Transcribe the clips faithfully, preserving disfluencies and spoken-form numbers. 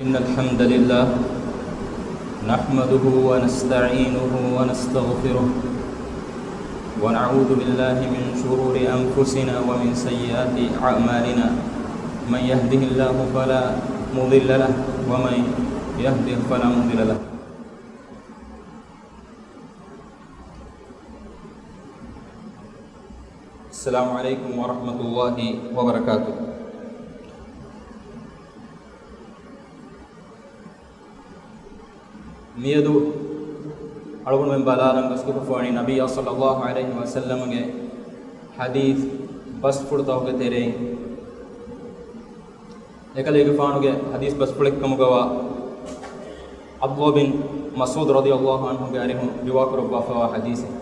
إن الحمد لله نحمده ونستعينه ونستغفره، ونعوذ بالله من شرور أنفسنا ومن سيئات أعمالنا. من يهده الله فلا مضل له، ومن يضلل فلا هادي له. السلام عليكم ورحمة الله وبركاته. މިއަދު އަޅުގަނޑުމެން ބަލާލަން ގޮސްގެފަވަނީ ނަބިއްޔާ ޞައްލައްލާހު ޢަލައިހި ވަސައްލަމަގެ ޙަދީޘް ބަސްފުޅުތަކުގެ ތެރެއިން. އެކަލޭގެފާނުގެ ޙަދީޘް ބަސްފުޅެއްކަމުގަވާ ޢަބްދުﷲ ބިން މަސްޢޫދު ރަޟިޔައްލާހު ޢަންހުގެ އަރިހުން ރިވާކުރައްވާފައިވާ ޙަދީޘެއް.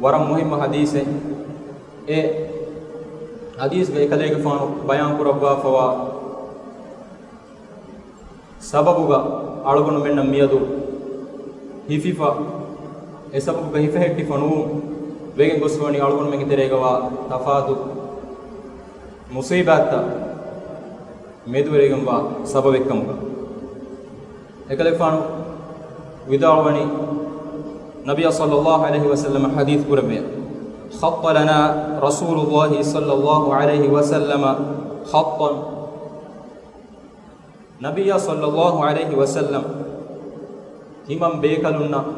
ވަރަށް މުހިއްމު ޙަދީޘެއް. އެ ޙަދީޘްގައި އެކަލޭގެފާނު ބަޔާންކުރައްވާފައިވާ ސަބަބުގަ އަޅުގަނޑުމެންނަށް މިއަދު ހިފިފަ، އެ ސަބަބުގަ ހިފެހެއްޓިފަ ނުވުން ވެގެން ގޮސްފަވަނީ އަޅުގަނޑުމެންގެ ތެރޭގަވާ ތަފާތު މުޞީބާތްތައް މެދުވެރިވެގެންވާ ސަބަބެއްކަމުގަ. އެކަލޭގެފާނު ވިދާޅުވަނީ، ނަބިއްޔާ ޞައްލައްލާހު ޢަލައިހި ވަސައްލަމަ ޙަދީޘް ކުރެއްވިޔާ، خط لنا رسول الله صلى الله عليه وسلم خطا. ނަބިއްޔާ ޞައްލައްލާހު ޢަލައިހި ވަސައްލަމަ ތިމަން ބޭކަލުންނަށް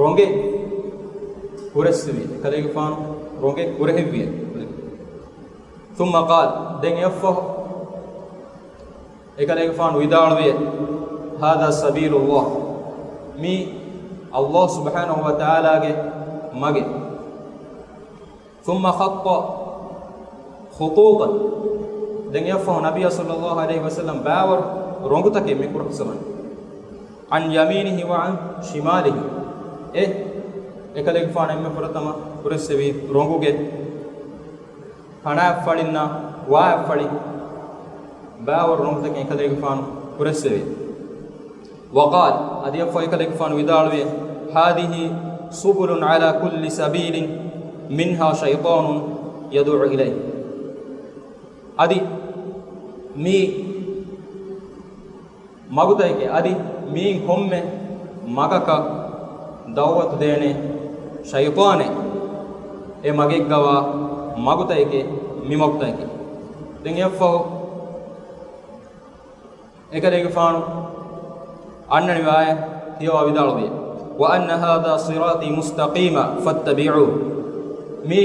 ރޮނގެއް ކުރެއްސެވި. އެކަލޭގެފާނު ރޮނގެއް ކުރެހެއްވި. ثم قال، ދެން އެއަށްފަހު އެކަލޭގެފާނު ވިދާޅުވި، هذا سبيل الله، މީ ﷲ ސުބްޙާނަހު ވަތަޢާލާގެ މަގެއް. ثم خط خطوطا، ދެން އެއަށްފަހު ނަބިއްޔާ ޞައްލައްލާހު ޢަލައިހި ވަސައްލަމަ ބާވަރު ރޮނގުތަކެއް މި ކުރެއްސަވަނީ. عن يمينه وعن شماله، އެ އެކަލޭގެފާނު އެންމެ ފުރަތަމަ ކުރެއްސެވި ރޮނގުގެ ކަނާތްފަޅިންނާ ވާތްފަޅިން ބާވަރު ރޮނގުތަކެއް އެކަލޭގެފާނު ކުރެއްސެވި. وقال، އަދި އެއަށްފަހު އެކަލޭގެފާނު ވިދާޅުވި، هذه سبل على كل سبيل منها شيطان يدعو إليه. އަދި މީ މަގުތަކެކޭ، އަދި މީން ކޮންމެ މަގަކަށް ދަޢުވަތު ދޭނެ ޝައިޠާނެއް، އެ މަގެއްގަވާ މަގުތަކެކޭ މި މަގުތަކެކޭ. ދެން އެއަށްފަހު އެކަލޭގެފާނު އަންނަނިވި އާޔަތް ކިޔަވާ ވިދާޅުވި، وأن هذا صراطي مستقيما فاتبعوه. މީ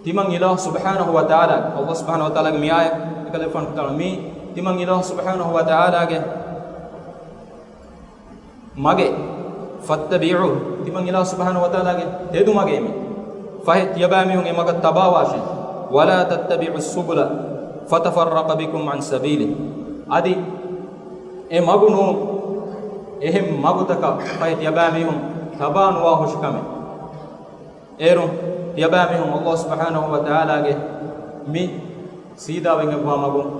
ތިމަން އިލާހު ސުބްޙާނަހު ވަތަޢާލާ، ﷲ ސުބްޙާނަހު ވަތަޢާލާގެ މި އާޔަތް އެކަލޭގެފާނު ވިދާޅުވި، މީ ތިމަން އިލާހު ސުބްޙާނަހު ވަތަޢާލާގެ މަގެއް، فاتبعوه، ތިމަން އިލާހު ސުބްޙާނަހު ވަތަޢާލާގެ ތެދު މަގޭ މީ. ފަހެ ތިޔަބައިމީހުން އެ މަގަށް ތަބާވާށޭ. ولا تتبعوا السبل فتفرق بكم عن سبيله. އަދި އެ މަގު ނޫން، އެހެން މަގުތަކަށް ފަހެ ތިޔަބައިމީހުން ތަބާ ނުވާ ހުށިކަމެއް. އޭރުން ތިޔަބައިމީހުން ﷲ ސުބްޙާނަހު ވަތަޢާލާގެ މި ސީދާވެގެންވާ މަގުން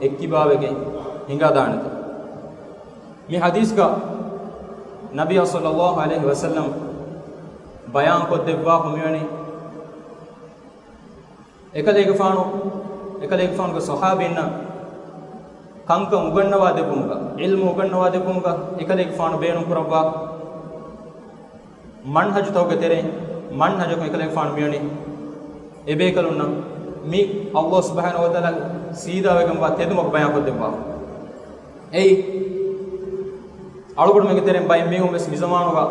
އެއްކިބާވެގެން ހިނގާދާނެތަ؟ މި ޙަދީޘްގަ ނަބިއްޔާ ޞައްލައްލާހު ޢަލައިހި ވަސައްލަމަ ބަޔާންކޮށްދެއްވާފަ މިވަނީ، އެކަލޭގެފާނު، އެކަލޭގެފާނުގެ ޞަޙާބީންނަށް ކަންކަން އުގަންނަވާ ދެއްވުމުގަ، ޢިލްމު އުގަންނަވާ ދެއްވުމުގަ އެކަލޭގެފާނު ބޭނުންކުރައްވާ މަންހަޖުތަކުގެ ތެރެއިން މަންހަޖަކުން އެކަލޭގެފާނު މިވަނީ އެބޭކަލުންނަށް މި ﷲ ސުބްޙާނަހު ވަތަޢާލާ ސީދާވެގެންވާ ތެދުމަގު ބަޔާންކޮށްދެއްވާ. އެއީ، އަޅުގަނޑުމެންގެ ތެރެއިން ބައެއް މީހުން ވެސް މިޒަމާނުގަ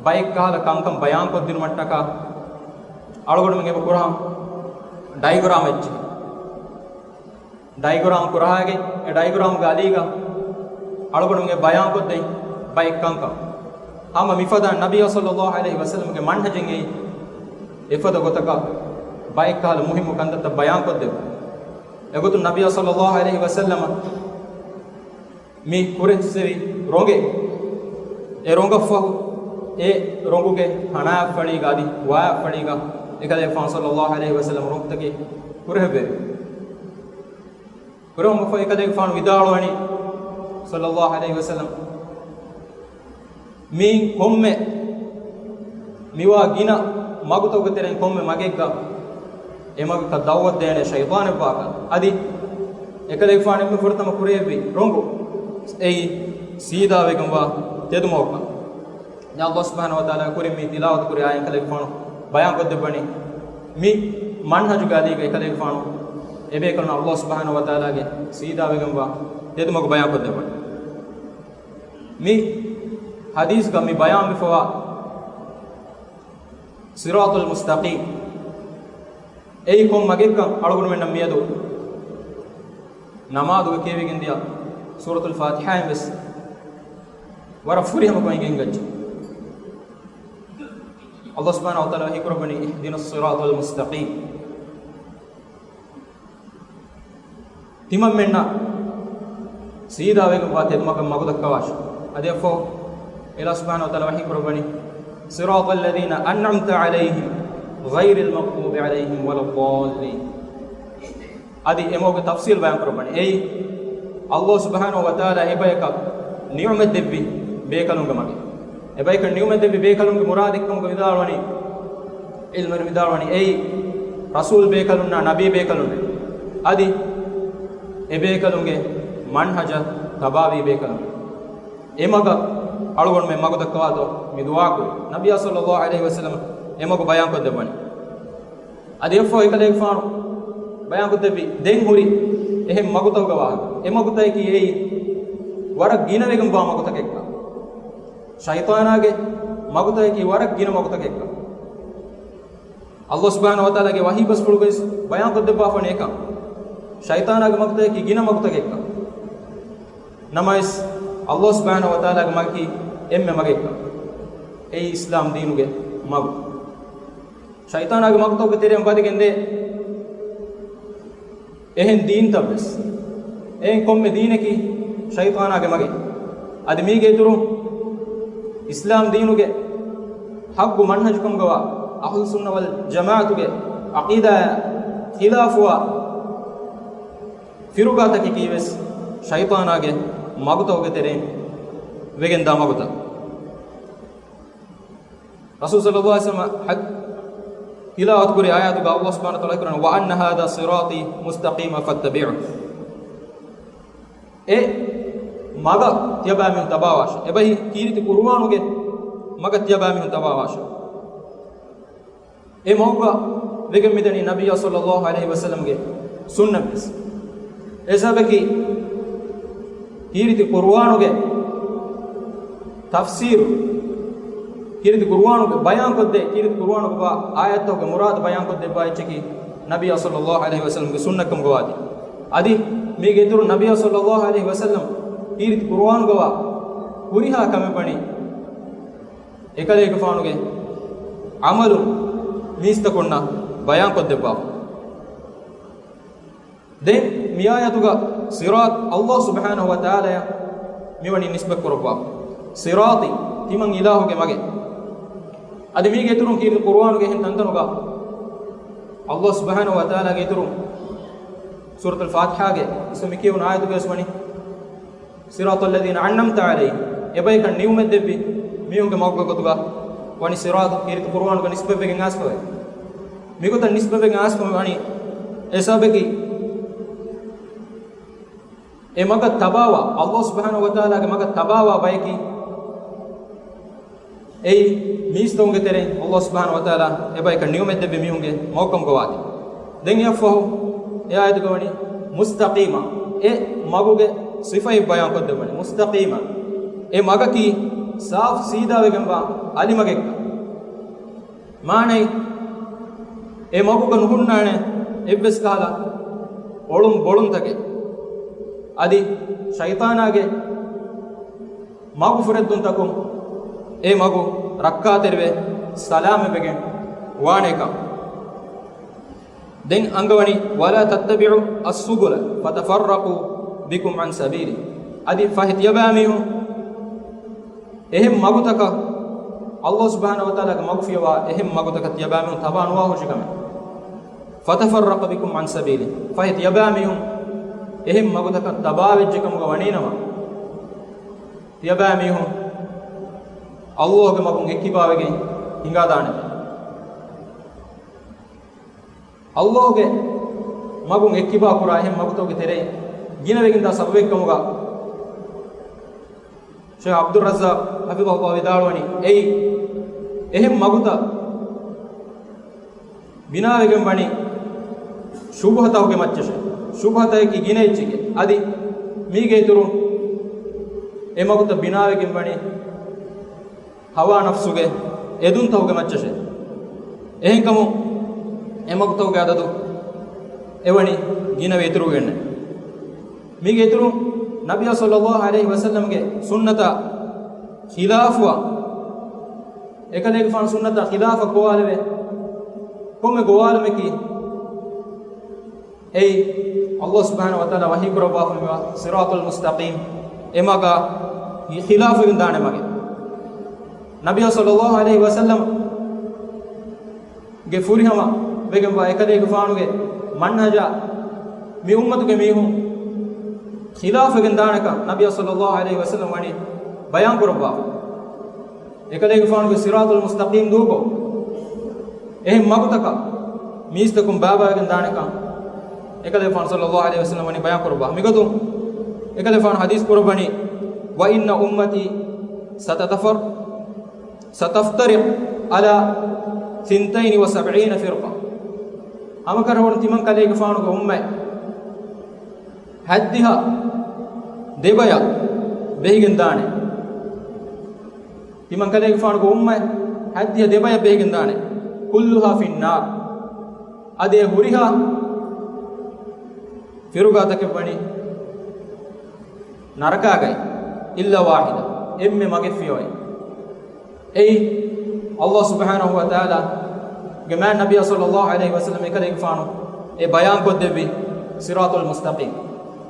ބައެއް ކަހަލަ ކަންކަން ބަޔާންކޮށްދިނުމަށްޓަކާ އަޅުގަނޑުމެން އެބަ ކުރާ ޑައިގްރާމް އެއްޗެއް. ޑައިގްރާމް ކުރަހާގެން އެ ޑައިގްރާމްގެ އަލީގަ އަޅުގަނޑުމެން ބަޔާންކޮށްދޭ ބައެއް ކަންކަން. ހަމަ މިފަދަ ނަބިއްޔާ ޞައްލައްލާހު ޢަލައިހި ވަސައްލަމަގެ މަންހަޖެއް އެއީ އެފަދަ ގޮތަކަށް ބައެއް ކަހަލަ މުހިއްމު ކަންތައްތައް ބަޔާންކޮށްދެއްވުން. އެގޮތުން ނަބިއްޔާ ޞައްލައްލާހު ޢަލައިހި ވަސައްލަމަ މި ކުރެއްސެވި ރޮނގެއް، އެ ރޮނގަށްފަހު އެ ރޮނގުގެ ކަނާތްފަޅީގަ އަދި ވާތްފަޅީގަ އެކަލޭގެފާނު ޞައްލައްލާހު ޢަލައިހި ވަސައްލަމަ ރޮނގުތަކެއް ކުރެހެއްވެވި. ކުރެހުމަށްފަހު އެކަލޭގެފާނު ވިދާޅުވަނީ ޞައްލައްލާހު ޢަލައިހި ވަސައްލަމަ، މީން ކޮންމެ މިވާ ގިނަ މަގުތަކުގެ ތެރެއިން ކޮންމެ މަގެއްގަ އެމަގަކަށް ދައުވަތު ދޭނެ ޝައިޠާނެއްވާކަން. އަދި އެކަލޭގެފާނު އެންމެ ފުރަތަމަ ކުރެއްވި ރޮނގު އެއީ ސީދާވެގެންވާ ތެދުމަގުކަން. ދެން ﷲ ސުބްޙާނަހޫ ވަތަޢާލާ ކުރިން މި ތިލާވަތު ކުރި އާޔަތް އެކަލޭގެފާނު ބަޔާންކޮށްދެއްވަނީ، މި މަންހަޖުގެ އަލީގަ އެކަލޭގެފާނު އެބޭކަލުން ﷲ ސުބްޙާނަހޫ ވަތަޢާލާގެ ސީދާވެގެންވާ ތެދުމަގު ބަޔާންކޮށްދެއްވަނީ. މި ޙަދީޘްގަ މި ބަޔާންވެފަވާ ޞިރާޠުލް މުސްތަޤީމް، އެއީ ކޮން މަގެއްކަން އަޅުގަނޑުމެންނަށް މިއަދު ނަމާދުގަ ކިޔެވިގެން ދިޔަ ސޫރަތުލް ފާތިޙާއިން ވެސް ވަރަށް ފުރިހަމަކޮށް އެނގިގެން އެނގިއްޖެ. ﷲ ސުބްޙާނަހޫ ވަތަޢާލާ ވަޙީކުރައްވަނީ، اهدنا الصراط المستقيم. ތިމަންމެންނަށް ސީދާވެގެންވާ ތެދުމަގަށް މަގުދައްކަވާށި. އަދި އެއަށްފަހު އެލާ ސުބްޙާނަހޫ ވަތަޢާލާ ވަޙީކުރައްވަނީ، صراط الذين أنعمت عليهم غير المغضوب عليهم ولا الضالين. އަދި އެމަގުގެ ތަފްޞީލް ބަޔާންކުރައްވަނީ. އެއީ، ﷲ ސުބްޙާނަހޫ ވަތަޢާލާ އެބަޔަކަށް ނިޢުމަތް ދެއްވި ބޭކަލުންގެ މަގެއް. އެބަޔަކަށް ނިޢުމަތް ދެއްވި ބޭކަލުންގެ މުރާދެއްކަމުގަ ވިދާޅުވަނީ، ޢިލްމުވެރިން ވިދާޅުވަނީ، އެއީ، ރަސޫލް ބޭކަލުންނާ ނަބީ ބޭކަލުންނޭ. އަދި އެބޭކަލުންގެ މަންހަޖަށް ތަބާވީ ބޭކަލުން. އެމަގަށް އަޅުގަނޑުމެން މަގުދައްކަވާތޯ މި ދުޢާކުރި. ނަބިއްޔާ ޞައްލައްލާހު ޢަލައިހި ވަސައްލަމަ އެމަގު ބަޔާންކޮށްދެއްވަނީ. އަދި އެއަށްފަހު އެކަލޭގެފާނު ބަޔާންކޮށްދެއްވި ދެން ހުރި އެހެން މަގުތަކުގެ ވާހަކަ. އެ މަގުތަކަކީ އެއީ ވަރަށް ގިނަވެގެންވާ މަގުތަކެއްކަން. ޝައިޠާނާގެ މަގުތަކަކީ ވަރަށް ގިނަ މަގުތަކެއްކަން. ﷲ ސުބްޙާނަހޫ ވަތަޢާލާގެ ވަޙީ ބަސްފުޅުގައި ވެސް ބަޔާންކޮށްދެއްވާފަ އޮންނަ އެކަން. ޝައިޠާނާގެ މަގުތަކަކީ ގިނަ މަގުތަކެއްކަން. ނަމަވެސް، ﷲ ސުބްޙާނަހޫ ވަތަޢާލާގެ މަގަކީ އެންމެ މަގެއްކަން. އެއީ އިސްލާމް ދީނުގެ މަގު. ޝައިޠާނާގެ މަގުތަކުގެ ތެރެއިން ވަދެގެންދޭ އެހެން ދީންތައް ވެސް. އެހެން ކޮންމެ ދީނަކީ ޝައިޠާނާގެ މަގެއް. އަދި މީގެ އިތުރުން އިސްލާމް ދީނުގެ ޙައްޤު މަންހަޖުކަމުގަވާ އަހުލުއްސުންނަ ވަލް ޖަމާޢަތުގެ ޢަޤީދާއާ ޚިލާފުވާ ފިރުޤާތަކަކީ ވެސް ޝައިޠާނާގެ މަގުތަކުގެ ތެރެއިން ވެގެންދާ މަގުތައް. ރަސޫލު ޞައްލައްލާހު ޢަލައިހި ވަސައްލަމަ ޙަދީޘް ތިލާވަތުކުރި އާޔާތުގަ ﷲ ސުބްޙާނަހޫ ވަތަޢާލާ ވައަންނަ ހާޛާ ޞިރާޠީ މުސްތަޤީމަން ފައްތަބިޢޫ. އެ މަގަށް ތިޔަބައިމީހުން ތަބާވާށި. އެބަހީ ކީރިތި ޤުރުއާނުގެ މަގަށް ތިޔަބައިމީހުން ތަބާވާށި. އެ މަގުގަ ވެގެން މިދަނީ ނަބިއްޔާ ޞައްލައްލާހު ޢަލައިހި ވަސައްލަމްގެ ސުންނަތް ވެސް. އެ ސަބަބަކީ ކީރިތި ޤުރުއާނުގެ ތަފްސީރު، ކީރިތި ޤުރުއާނުގެ ބަޔާންކޮށްދޭ، ކީރިތި ޤުރުއާނުގެ އާޔަތްތަކުގެ މުރާދު ބަޔާންކޮށްދެއްވާ އެއްޗަކީ ނަބިއްޔާ ޞައްލައްލާހު ޢަލައިހި ވަސައްލަމްގެ ސުންނަތްކަމުގަ ވާތީ. އަދި މީގެ އިތުރުން ނަބިއްޔާ ޞައްލައްލާހު ޢަލައިހި ވަސައްލަމް ކީރިތި ޤުރުއާނުގަވާ ހުރިހާ ކަމެއް ވަނީ އެކަލޭގެފާނުގެ ޢަމަލު މީސްތަކުންނަށް ބަޔާންކޮށްދެއްވާފަ. ދެން މި އާޔަތުގަ ޞިރާޠު ﷲ ސުބްޙާނަހޫ ވަތަޢާލާއަށް މިވަނީ ނިސްބަތްކުރައްވާ. ޞިރާޠީ ތިމަން އިލާހުގެ މަގެއް. އަދި މީގެ އިތުރުން ކީރިތި ޤުރުއާނުގެ އެހެން ތަންތަނުގަ ﷲ ސުބްޙާނަހޫ ވަތަޢާލާގެ އިތުރުން ސޫރަތުލް ފާތިޙާގެ އިސް މި ކިޔެވުނު އާޔަތުގައި ވެސް ވަނީ، صراط الذين أنعمت عليهم، އެބަޔަކަށް ނިޢުމަތް ދެއްވި މީހުންގެ މަގުގެ ގޮތުގަ ވަނީ ޞިރާޠު ކީރިތި ޤުރުއާނުގަ ނިސްބަތްވެގެން އައިސްފަވޭ. މިގޮތަށް ނިސްބަތްވެގެން އައިސްފަވަނީ އެ ސަބަބަކީ އެ މަގަށް ތަބާވާ، ﷲ ސުބްޙާނަހޫ ވަތަޢާލާގެ މަގަށް ތަބާވާ ބަޔަކީ އެއީ މީސްތަކުންގެ ތެރެއިން ﷲ ސުބްޙާނަހޫ ވަތަޢާލާ އެބަޔަކަށް ނިޢުމަތް ދެއްވި މީހުންގެ މަގުކަމުގަ ވާތީ. ދެން އެއަށްފަހު އެ އާޔަތުގަ ވަނީ މުސްތަޤީމާ، އެ މަގުގެ ސިފައެއް ބަޔާންކޮށްދެއްވަނީ. މުސްތަޤީމާ، އެ މަގަކީ ސާފު ސީދާވެގެންވާ އަލިމަގެއްކަން. މާނައީ، އެ މަގުގަ ނުހުންނާނެ އެއްވެސް ކަހަލަ އޮޅުން ބޮޅުންތަކެއް. އަދި ޝައިޠާނާގެ މަގު ފުރެއްދުންތަކުން އެ މަގު ރައްކާތެރިވެ ސަލާމަތްވެގެން ވާނެކަން. ދެން އަންގަވަނީ، ولا تتبعوا السبل فتفرق بكم عن سبيله. އަދި ފަހެ ތިޔަބައިމީހުން އެހެން މަގުތަކަށް، ﷲ ސުބްޙާނަހޫ ވަތަޢާލާގެ މަގު ފިޔަވާ އެހެން މަގުތަކަށް ތިޔަބައިމީހުން ތަބާ ނުވާ ހުށިކަމެއް. فتفرق بكم عن سبيله، ފަހެ ތިޔަބައިމީހުން އެހެން މަގުތަކަށް ތަބާވެއްޖެކަމުގަ ވަނީނަމަ، ތިޔަބައިމީހުން ﷲގެ މަގުން އެއްކިބާވެގެން ހިނގާދާނެ. ﷲ ގެ މަގުން އެއްކިބާ ކުރާ އެހެން މަގުތަކުގެ ތެރެއިން ގިނަވެގެންދާ ސަބަބެއްކަމުގަ، ޝޭޚް ޢަބްދުއްރައްޒާޤް ޙަފިޡަހުﷲ ވިދާޅުވަނީ، އެއީ އެހެން މަގުތައް ބިނާވެގެން ވަނީ ޝުބުހަތަކުގެ މައްޗަށޭ. ޝުބުހަތަކަކީ ގިނަ އެއްޗެކޭ. އަދި މީގެ އިތުރުން އެ މަގުތައް ބިނާވެގެން ވަނީ ހަވާ ނަފްސުގެ އެދުންތަކުގެ މައްޗަށޭ. އެހެންކަމުން އެ މަގުތަކުގެ އަދަދު އެވަނީ ގިނަވެ އިތުރުވެގެންނެއް. މީގެ އިތުރުން ނަބިއްޔާ ޞައްލައްލާހު ޢަލައިހި ވަސައްލަމްގެ ސުންނަތާ ޚިލާފުވާ އެކަލޭގެފާނު ސުންނަތާ ޚިލާފަށް ގޮވާލެވޭ ކޮންމެ ގޮވާލުމަކީ، އެއީ ﷲ ސުބްޙާނަހޫ ވަތަޢާލާ ވަޙީ ކުރައްވާފައިވާ ޞިރާޠުލް މުސްތަޤީމް އެ މަގާ ޚިލާފުވެގެން ދާނެ މަގެއް. ނަބިއްޔާ ޞައްލައްލާހު ޢަލައިހި ވަސައްލަމް ގެ ފުރިހަމަ ވެގެންވާ އެކަލޭގެފާނުގެ މަންހަޖާ މި އުއްމަތުގެ މީހުން ޚިލާފުވެގެން ދާނެކަން ނަބިއްޔާ ޞައްލައްލާހު ޢަލައިހި ވަސައްލަމް ވަނީ ބަޔާން ކުރައްވާފަ. އެކަލޭގެފާނުގެ ޞިރާޠުލް މުސްތަޤީމް ދޫކޮށް، އެހެން މަގުތަކަށް މީސްތަކުން ބައިބައިވެގެން ދާނެކަން އެކަލޭގެފާނު ޞައްލައްލާހު ޢަލައިހި ވަސައްލަމް ވަނީ ބަޔާން ކުރައްވާ. މިގޮތުން އެކަލޭގެފާނު ޙަދީޘް ކުރައްވަނީ، وإن أمتي ستتفر-، ستفترق على ثنتين وسبعين فرقة. ހަމަކަށަވަރުން ތިމަން ކަލޭގެފާނުގެ އުއްމަތް ހަތްދިހަ ދެބަޔަށް ބެހިގެން ދާނެ. ތިމަން ކަލޭގެފާނުގެ އުއްމަތް ހަތްދިހަ ދެބަޔަށް ބެހިގެން ދާނެ. كلها في النار. އަދި އެ ހުރިހާ ފިރުގާތަކެއް ވަނީ ނަރަކާގައި، إلا واحدة، އެންމެ މަގެއް ފިޔަވައި. އެއީ، ﷲ ސުބްޙާނަހޫ ވަތަޢާލާގެ މާތް ނަބިއްޔާ ޞައްލައްލާހު ޢަލައިހި ވަސައްލަމް އެކަލޭގެފާނު އެ ބަޔާންކޮށްދެއްވި ޞިރާޠުލް މުސްތަޤީމް.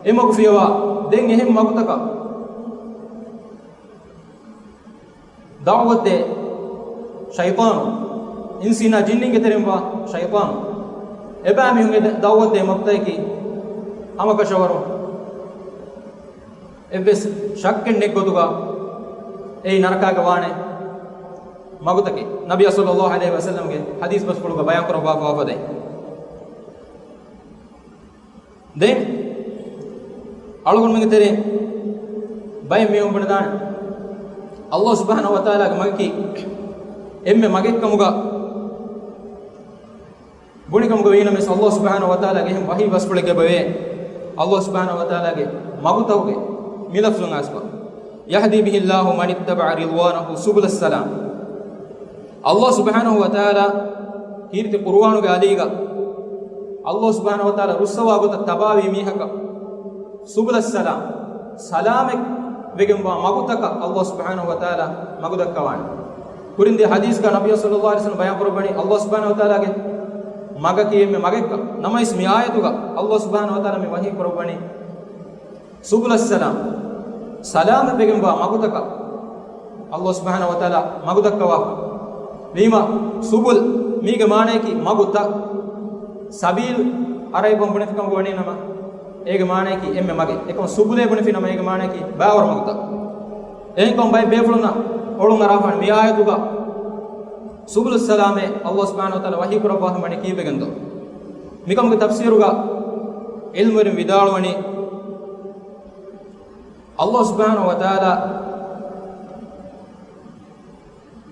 އެ މަގު ފިޔަވާ ދެން އެހެން މަގުތަކަށް ދަޢުވަތުދޭ ޝައިޠާނު، އިންސީންނާ ޖިންނީންގެ ތެރެއިންވާ ޝައިޠާނު، އެބައިމީހުންގެ ދަ-، ދަޢުވަތުދޭ މަގުތަކަކީ ހަމަކަށަވަރު އެއްވެސް ޝައްކެއް ނެތް ގޮތުގަ އެއީ ނަރަކާގަ ވާނެ މަގުތަކެއް، ނަބިއްޔާ ޞައްލައްލާހު ޢަލައިހި ވަސައްލަމްގެ ޙަދީޘް ބަސްފުޅުގަ ބަޔާން ކުރައްވާފަވާފަދައި. ދެން އަޅުގަނޑުމެންގެ ތެރެއިން ބައެއް މީހުން ބުނެދާނެ، ﷲ ސުބްޙާނަހޫ ވަތަޢާލާގެ މަގަކީ އެންމެ މަގެއްކަމުގަ ބުނިކަމުގަ ވީނަމަވެސް، ﷲ ސުބްޙާނަހޫ ވަތަޢާލާގެ އެހެން ވަޙީ ބަސްފުޅެއްގައި ބަވޭ، ﷲ ސުބްޙާނަހޫ ވަތަޢާލާގެ މަގުތަކުގެ މި ލަފްޒުން އައިސްފަ، يهدي به الله من اتبع رضوانه سبل السلام. ﷲ ސުބްޙާނަހޫ ވަތަޢާލާ ކީރިތި ޤުރުއާނުގެ އަލީގަ ﷲ ސުބްޙާނަހޫ ވަތަޢާލާ ރުއްސަވާ ގޮތަށް ތަބާވީ މީހަކަށް، ސުބުލައްސަލާމް، ސަލާމަތް ވެގެންވާ މަގުތަކަށް ﷲ ސުބްޙާނަހޫ ވަތަޢާލާ މަގު ދައްކަވާނެ. ކުރިން ދިޔަ ޙަދީޘްގަ ނަބިއްޔާ ޞައްލައްލާހު ޢަލައިހި ވަސައްލަމް ބަޔާން ކުރައްވަނީ، ﷲ ސުބްޙާނަހޫ ވަތަޢާލާގެ މަގަކީ އެންމެ މަގެއްކަން. ނަމަވެސް މި އާޔަތުގަ ﷲ ސުބްޙާނަހޫ ވަތަޢާލާ މި ވަޙީ ކުރައްވަނީ، ސުބުލައްސަލާމް، ސަލާމަތްވެގެންވާ މަގުތަކަށް ﷲ ސުބްޙާނަހޫ ވަތަޢާލާ މަގު ދައްކަވާފަ. ވީމާ، ސުބުލް މީގެ މާނަޔަކީ މަގުތައް، ސަބީލް އަރަބިން ބުނެފިކަމުގަ ވަނީ ނަމަ، އޭގެ މާނަޔަކީ އެންމެ މަގެއް. އެކަމަ ސުބުލޭ ބުނެފި ނަމަ، އޭގެ މާނަޔަކީ ބައިވަރު މަގުތައް. އެހެންކަމުން ބައެއް ބޭފުޅުންނަށް އޮޅުން އަރާފާނެ މި އާޔަތުގަ ސުބުލުއްސަލާމޭ ﷲ ސުބްޙާނަހޫ ވަތަޢާލާ ވަޙީ ކުރައްވާފަ ވަނީ ކީއްވެގެންދޯ؟ މިކަމުގެ ތަފްސީރުގަ ޢިލްމުވެރިން ވިދާޅުވަނީ، ﷲ ސުބްޙާނަހޫ ވަތަޢާލާ،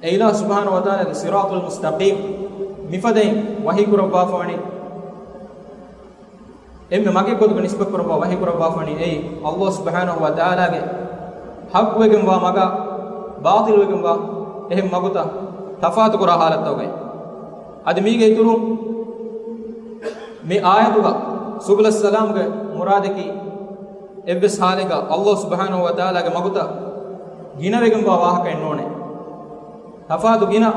އެ އިލާހު ސުބްޙާނަހޫ ވަތަޢާލާގެ ޞިރާޠުލް މުސްތަޤީމް މިފަދައިން ވަޙީ ކުރައްވާފަވަނީ، އެންމެ މަގެއް ގޮތުގަ ނިސްބަތް ކުރައްވާ ވަޙީ ކުރައްވާފަވަނީ އެއީ، ﷲ ސުބްޙާނަހޫ ވަތަޢާލާގެ ޙައްޤުވެގެންވާ މަގާ ބާޠިލުވެގެންވާ އެހެން މަގުތައް ތަފާތުކުރާ ޙާލަތްތަކުގައި. އަދި މީގެ އިތުރުން މި އާޔަތުގަ ސުބުލައްސަލާމްގެ މުރާދަކީ، އެއްވެސް ޙާލެއްގަ ﷲ ސުބްޙާނަހޫ ވަތަޢާލާގެ މަގުތައް ގިނަވެގެންވާ ވާހަކައެއް ނޫނޭ. ތަފާތު ގިނަ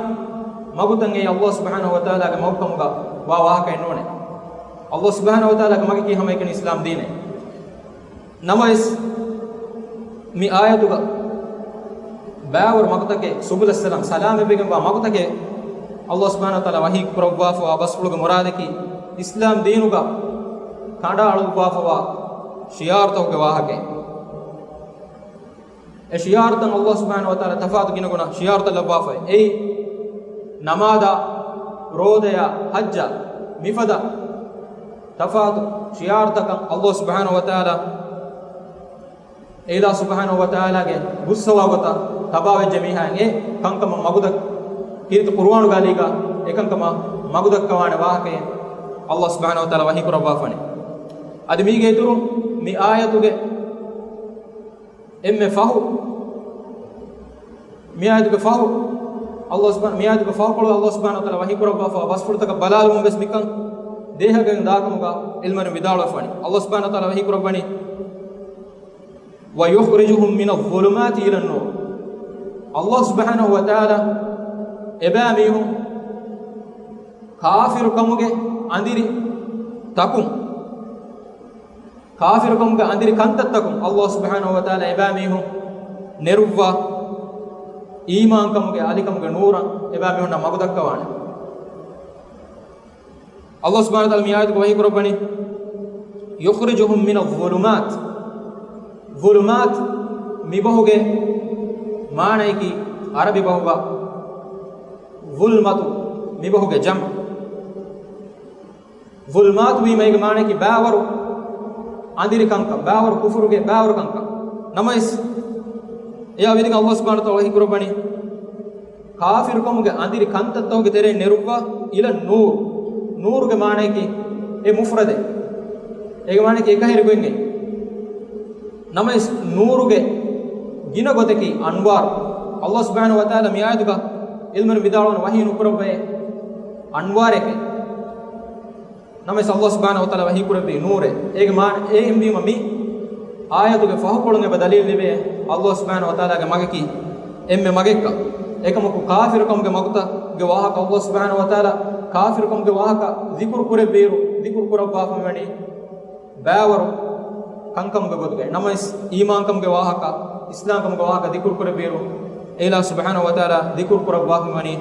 މަގުތައް އެއީ ﷲ ސުބްޙާނަހޫ ވަތަޢާލާގެ މަގުކަމުގަ ވާ ވާހަކައެއް ނޫނޭ. ﷲ ސުބްޙާނަހޫ ވަތަޢާލާގެ މަގަކީ ހަމައެކަނި އިސްލާމް ދީނޭ. ނަމަވެސް، މި އާޔަތުގަ ބައިވަރު މަގުތަކެއް، ސުބުލައްސަލާމް، ސަލާމަތްވެގެންވާ މަގުތަކެއް، ﷲ ސުބްޙާނަހޫ ވަތަޢާލާ ވަޙީ ކުރައްވާފަވާ ބަސްފުޅުގެ މުރާދަކީ، އިސްލާމް ދީނުގަ ކަނޑައަޅުއްވާފަވާ ޝިޢާރުތަކުގެ ވާހަކައެއް. އެ ޝިޢާރުތައް ﷲ ސުބްޙާނަހޫ ވަތަޢާލާ ތަފާތު ގިނަގުނަ ޝިޢާރުތައް ލައްވާފައި. އެއީ، ނަމާދާ، ރޯދަޔާ، ޙައްޖާ، މިފަދަ ތަފާތު ޝިޢާރުތަކަށް ﷲ ސުބްޙާނަހޫ ވަތަޢާލާ، އެ އިލާހު ސުބްޙާނަހޫ ވަތަޢާލާގެ ގުއްސަވާ ގޮތަށް ތަބާވެއްޖެ މީހާއަށް އެ ކަންކަމަށް މަގުދައް-، ކީރިތި ޤުރުއާނުގައި އެކަންކަމަށް މަގުދައްކަވާނެ ވާހަކައެއް ﷲ ސުބްޙާނަހޫ ވަތަޢާލާ ވަޙީ ކުރައްވާފާނެ. އަދި މީގެ އިތުރުން މި އާޔަތުގެ އެންމެ ފަހު، މި އާޔަތުގެ ފަހު، ﷲ ސުބްޙާ-، މި އާޔަތުގެ ފަހުކޮޅު ﷲ ސުބްޙާނަހޫ ވަތަޢާލާ ވަޙީ ކުރައްވާފަ ވަސްފުޅުތަކަށް ބަލާލުމުން ވެސް މިކަން ދޭހަގައި ދާކަމުގަ ޢިލްމުވެރިން ވިދާޅުވެފަވަނީ. ﷲ ސުބްޙާނަހޫ ވަތަޢާލާ ވަޙީ ކުރައްވަނީ، "وَيُخْرِجُهُم مِّنَ الظُّلُمَاتِ إِلَى النُّورِ." ﷲ ސުބްޙާނަހޫ ވަތަޢާލާ އެބައިމީހުން ކާފިރުކަމުގެ އަނދިރި ތަކުން، ކާފިރުކަމުގެ އަނދިރި ކަންތައްތަކުން ﷲ ސުބްޙާނަހޫ ވަތަޢާލާ އެބައިމީހުން ނެރުއްވާ، އީމާންކަމުގެ އަލިކަމުގެ ނޫރަށް އެބައިމީހުންނަށް މަގުދައްކަވާނެ. ﷲ ސުބްޙާނަހޫ ވަތަޢާލާ މި އާޔަތުގައި ވަޙީ ކުރައްވަނީ، "يُخْرِجُهُم مِّنَ الظُّلُمَاتِ." ظުލުމާތު މި ބަހުގެ މާނަޔަކީ ޢަރަބި ބަހުގަ ޒުލްމަތު މި ބަހުގެ ޖަމްޢު. ޒުލްމާތު ވީމަ އޭގެ މާނަޔަކީ ބައިވަރު އަނދިރި ކަންކަން، ބައިވަރު ކުފުރުގެ ބައިވަރު ކަންކަން. ނަމަވެސް، އެޔާ ވިދިގެން ﷲ ސުބްޙާނަހޫ ވަތަޢާލާ ވަޙީ ކުރައްވަނީ، ކާފިރުކަމުގެ އަނދިރި ކަންތައްތަކުގެ ތެރެއިން ނެރުއްވާ، إِلَى النُّورِ، ނޫރުގެ މާނަޔަކީ އެ މުފްރަދެއް. އޭގެ މާނަޔަކީ އެކަހެރި ގޮތް. ނަމަވެސް، ނޫރުގެ ގިނަ ގޮތަކީ އަންވާރު. ﷲ ސުބްޙާނަހޫ ވަތަޢާލާ މި އާޔަތުގަ ޢިލްމުވެރިން ވިދާޅުވަނީ ވަޙީ ނުކުރައްވައޭ އަންވާރެކޭ. ނަމަވެސް، ﷲ ސުބްޙާނަހޫ ވަތަޢާލާ ވަޙީ ކުރެއްވީ ނޫރޭ. އޭގެ މާ-، އެހެންވީމަ މި އާޔަތުގެ ފަހުކޮޅުން އެބަ ދަލީލު ލިބޭ ﷲ ސުބްޙާނަހޫ ވަތަޢާލާގެ މަގަކީ އެންމެ މަގެއްކަން. އެކަމަކު، ކާފިރުކަމުގެ މަގުތައް ގެ ވާހަކަ ﷲ ސުބްޙާނަހޫ ވަތަޢާލާ ކާފިރުކަމުގެ ވާހަކަ ޛިކުރު ކުރެއްވިއިރު، ޛިކުރު ކުރައްވާފަ ވަނީ ބައިވަރު ކަންކަމުގެ ގޮތުގައި. ނަމަވެސް، އީމާންކަމުގެ ވާހަކަ، އިސްލާމްކަމުގެ ވާހަކަ ޛިކުރު ކުރެއްވިއިރު، އެ އިލާހު ސުބްޙާނަހޫ ވަތަޢާލާ ޛިކުރު ކުރައްވާފަ ވަނީ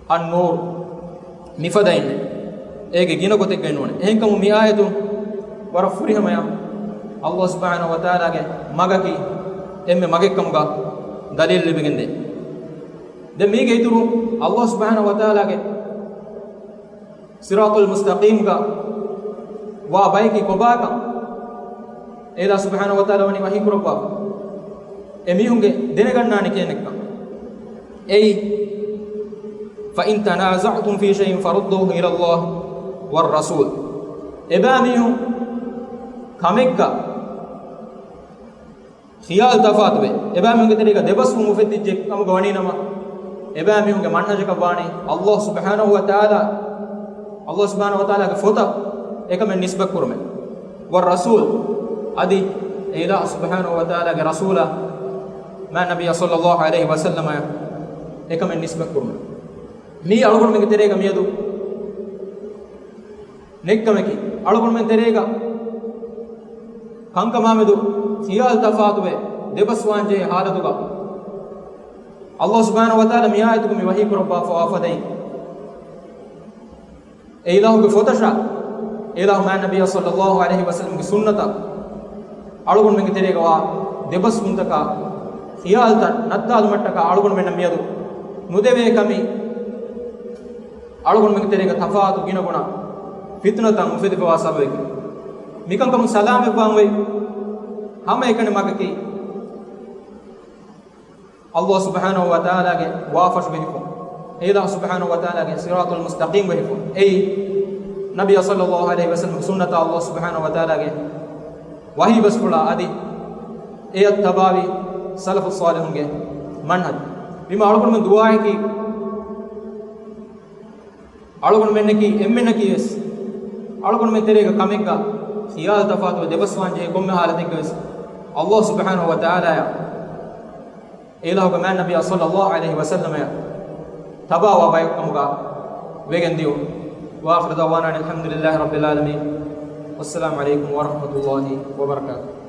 އައްނޫރު، މިފަދައިންނޭ. އޭގެ ގިނަ ގޮތެއްގައި ނޫނޭ. އެހެންކަމުން މި އާޔަތު ވަރަށް ފުރިހަމަޔަށް ﷲ ސުބްޙާނަހޫ ވަތަޢާލާގެ މަގަކީ އެންމެ މަގެއްކަމުގަ ދަލީލު ލިބިގެންދޭ. ދެން މީގެ އިތުރުން ﷲ ސުބްޙާނަހޫ ވަތަޢާލާގެ ޞިރާޠުލް މުސްތަޤީމްގަ ވާ ބަޔަކީ ކޮބާކަން އެ އިލާހު ސުބްޙާނަހޫ ވަތަޢާލާ ވަނީ ވަޙީ ކުރައްވާފަ. އެ މީހުންގެ ދެނެގަންނާނެ ކިޔަނެއްކަން. އެއީ، فَإِن تَنَازَعْتُمْ فِي شَيْءٍ فَرُدُّوهُ إِلَى اللَّهِ وَالرَّسُولِ. އެބައިމީހުން ކަމެއްގަ ޚިޔާލު ތަފާތުވެ، އެބައިމީހުންގެ ތެރޭގަ ދެބަސްވުން އުފެއްދިއްޖެ ކަމުގަ ވަނީނަމަ، އެބައިމީހުންގެ މަންހަޖަކަށް ވާނީ ﷲ ސުބްޙާނަހޫ ވަތަޢާލާ، ﷲ ސުބްޙާނަހޫ ވަތަޢާލާގެ ފޮތަށް އެކަމެއް ނިސްބަތްކުރުމެއް. والرسول، އަދި އެ އިލާހު ސުބްޙާނަހޫ ވަތަޢާލާގެ ރަސޫލާ، މާތް ނަބިއްޔާ ޞައްލައްލާހު ޢަލައިހި ވަސައްލަމައަށް އެކަމެއް ނިސްބަތްކުރުމެއް. މީ އަޅުގަނޑުމެންގެ ތެރޭގަ މިއަދު ނެތްކަމަކީ، އަޅުގަނޑުމެން ތެރޭގަ ކަންކަމާމެދު ޚިޔާލު ތަފާތުވެ ދެބަސްވާންޖެހޭ ޙާލަތުގަ، ﷲ ސުބްޙާނަހޫ ވަތަޢާލާ މި އާޔަތުގަ މި ވަޙީ ކުރައްވާފަވާ ފަދައިން، އެ އިލާހުގެ ފޮތަށާ، އެ އިލާހު މާތް ނަބިއްޔާ ޞައްލައްލާހު ޢަލައިހި ވަސައްލަމްގެ ސުންނަތަށް އަޅުގަނޑުމެންގެ ތެރޭގަ ވާ ދެބަސްވުންތަކާ، ޚިޔާލުތައް ނައްތާލުމަށްޓަކާ އަޅުގަނޑުމެންނަށް މިއަދު ނުދެވޭ ކަމީ، އަޅުގަނޑުމެންގެ ތެރޭގަ ތަފާތު ގިނަގުނަ ފިތުނަތައް އުފެދިފަވާ ސަބަބެކޭ. މިކަންކަމުން ސަލާމަތްވާން އޮތް ހަމައެކަނި މަގަކީ، ﷲ ސުބްޙާނަހޫ ވަތަޢާލާގެ ވާފަށުގެ ހިފުން، އެ އިލާހު ސުބްޙާނަހޫ ވަތަޢާލާގެ ޞިރާޠުލް މުސްތަޤީމްގެ ހިފުން. އެއީ، ނަބިއްޔާ ޞައްލައްލާހު ޢަލައިހި ވަސައްލަމްގެ ސުންނަތާ، ﷲ ސުބްޙާނަހޫ ވަތަޢާލާގެ ވަޙީ ބަސްފުޅާ އަދި އެއަށް ތަބާވި ސަލަފުއް ޞާލިޙުންގެ މަންހަޖު. ވީމާ އަޅުގަނޑުމެން ދުޢާއަކީ، އަޅުގަނޑުމެންނަކީ، އެންމެންނަކީ ވެސް އަޅުގަނޑުމެން ތެރޭގަ ކަމެއްގަ ޚިޔާލު ތަފާތުވެ ދެބަސްވާން ޖެހޭ ކޮންމެ ޙާލަތެއްގަ ވެސް ﷲ ސުބްޙާނަހޫ ވަތަޢާލާއަށް، އެ އިލާހުގެ މާތް ނަބިއްޔާ ޞައްލައްލާހު ޢަލައިހި ވަސައްލަމައަށް ތަބާވާ ބަޔަކު ކަމުގަ ވެގެން ދިޔުން. وآخر دعوانا أن الحمد لله رب العالمين. والسلام عليكم ورحمة الله وبركاته.